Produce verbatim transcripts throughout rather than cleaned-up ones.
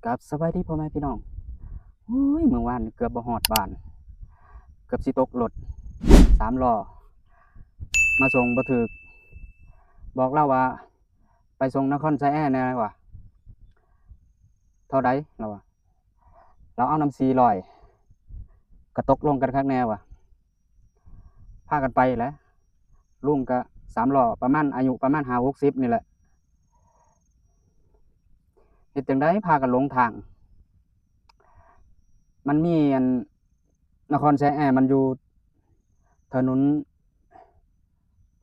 ครับ สบายดีพ่อแม่พี่น้อง อุ้ย มื้อวานเกือบบ่ฮอดบ้าน เกือบสิตกรถสามล้อ มาส่งบ่ถืก บอกลาวว่า ไปส่งนครไซแอแหน่ว่ะ เท่าใด ลาวว่า ลาวเอานำสี่ร้อย ก็ตกลงกันคักแหน่ว่ะ พากันไปแหละ ลุงก็สามล้อ ประมาณ อายุประมาณห้าหกสิบนี่แหละ เฮ็ดจั่งใดพากันหลงทาง มันมีอัน นครไซแอมันอยู่ถนน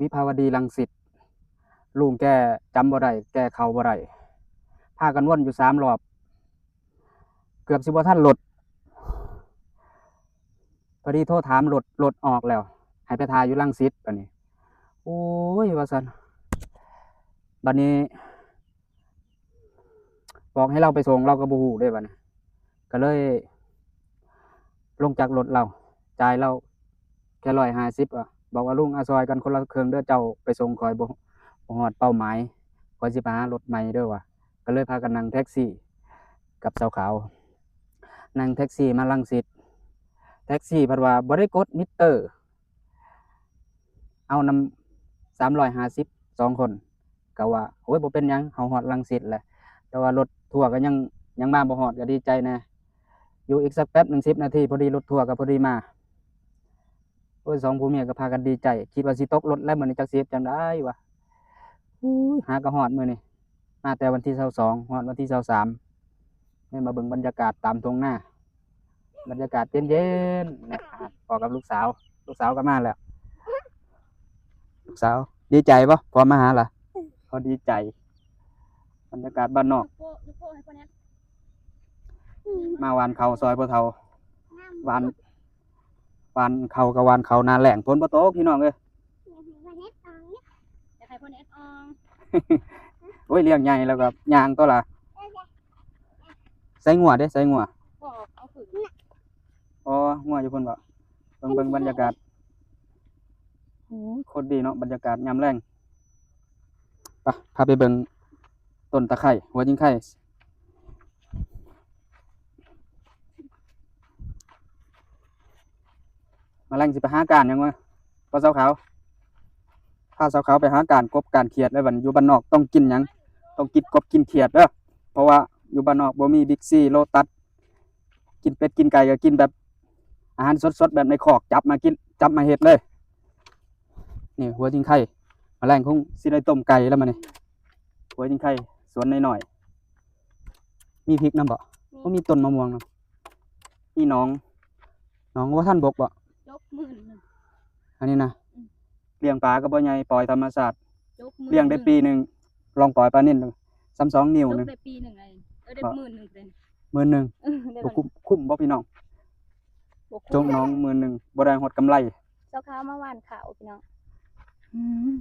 วิภาวดีรังสิต ลุงแกจำบ่ได้ แกเข้าบ่ได้ พากันวนอยู่สามรอบ เกือบสิบ่ทันรถ พอดีโทรถามรถ รถออกแล้ว ให้ไปถ่าอยู่รังสิต บัดนี้ โอ้ย ว่าซั่น บัดนี้ บอกให้ลาวไปส่ง ลาวก็บ่ฮู้เด้บัดนี้ ก็เลย ลงจากรถลาว จ่ายลาวแค่ร้อยห้าสิบ อะ บอกว่า "ลุง อา ซอยกันคนละเครื่องเด้อ เจ้าไปส่ง ข้อยบ่ บ่ฮอดเป้าหมาย ข้อยสิไปหารถใหม่เด้อ" ว่า ก็เลยพากันนั่งแท็กซี่กับสาวขาว นั่งแท็กซี่มารังสิต แท็กซี่เพิ่นว่าบ่ได้กดมิเตอร์ เอานำสามร้อยห้าสิบ สองคน ก็ว่า "โอ้ย บ่เป็นหยัง เฮาฮอดรังสิตแล้ว" แต่ว่ารถทัวร์ก็ยัง ยังมาบ่ฮอด ก็ดีใจแหน่ อยู่อีกสักแป๊บหนึ่ง สิบนาที พอดีรถทัวร์ก็พอดีมา โอ้ย สองผัวเมียก็พากันดีใจ คิดว่าสิตกรถแล้ว มื้อนี้จักสิเฮ็ดจั่งใดวะ อู้ย หาก็ฮอดมื้อนี้ มาแต่วันที่ซาวสอง ฮอดวันที่ซาวสาม นี่มาเบิ่งบรรยากาศตามทุ่งนา บรรยากาศเย็นๆ นะ พ้อกับลูกสาว ลูกสาวก็มาแล้ว ลูกสาว ดีใจบ่ พ้อมาหาล่ะ พ้อดีใจ บรรยากาศบ้านนอก มาหว่านข้าวซอยพ่อเฒ่า หว่าน หว่านข้าวก็หว่านข้าวหน้าแล้ง ฝนบ่ตกพี่น้องเอ้ย อยากให้พ่อแนทออง โอ้ย เลี้ยงใหญ่แล้วก็ย่างตัวละ ใส่งัวเด้ ใส่งัว บ่เอาขึ้น อ๋อ งัวอยู่พุ่นบ่ เบิ่ง เบิ่งบรรยากาศ โอ้ย โคตรดีเนาะ บรรยากาศยามแลง ไป พาไปเบิ่งต้นตะไคร้ หัวจิงไคร้ มาแลงสิไปหาการหยังวะ พาสาวขาว พาสาวขาวไปหาการกบการเขียดเลยบัดนี้ อยู่บ้านนอกต้องกินหยัง ต้องกินกบกินเขียดเด้อ เพราะว่าอยู่บ้านนอกบ่มีบิ๊กซี โลตัส กินเป็ดกินไก่ก็กินแบบอาหารสดๆ แบบในคอก จับมากิน จับมาเฮ็ดเลย นี่หัวจิงไคร้ มาแลงคงสิได้ต้มไก่แล้วมื้อนี้ หัวจิงไคร้ สวนน้อยๆ มีพริกนำบ่ มี บ่มีต้นมะม่วงนำ มีหนอง หนองบ่ทันบกบ่ จกหมื่นหนึ่ง อันนี้นะ อืม เลี้ยงปลาก็บ่ใหญ่ ปล่อยธรรมชาติ จกหมื่น เลี้ยงได้ หนึ่ง ปีหนึ่ง ลองปล่อยปลานิลดู ซ้ำสองนิ้ว จก หนึ่ง ได้ปีหนึ่งไง เออ ได้ บ่ หมื่นหนึ่งเป็น หมื่นหนึ่ง เออ ได้ บ่คุ้ม คุ้มบ่พี่น้อง บ่คุ้ม จกหนองหมื่นหนึ่ง บ่ได้ฮอดกำไร เจ้าข้าวมาหว่านข้าวพี่น้อง อืม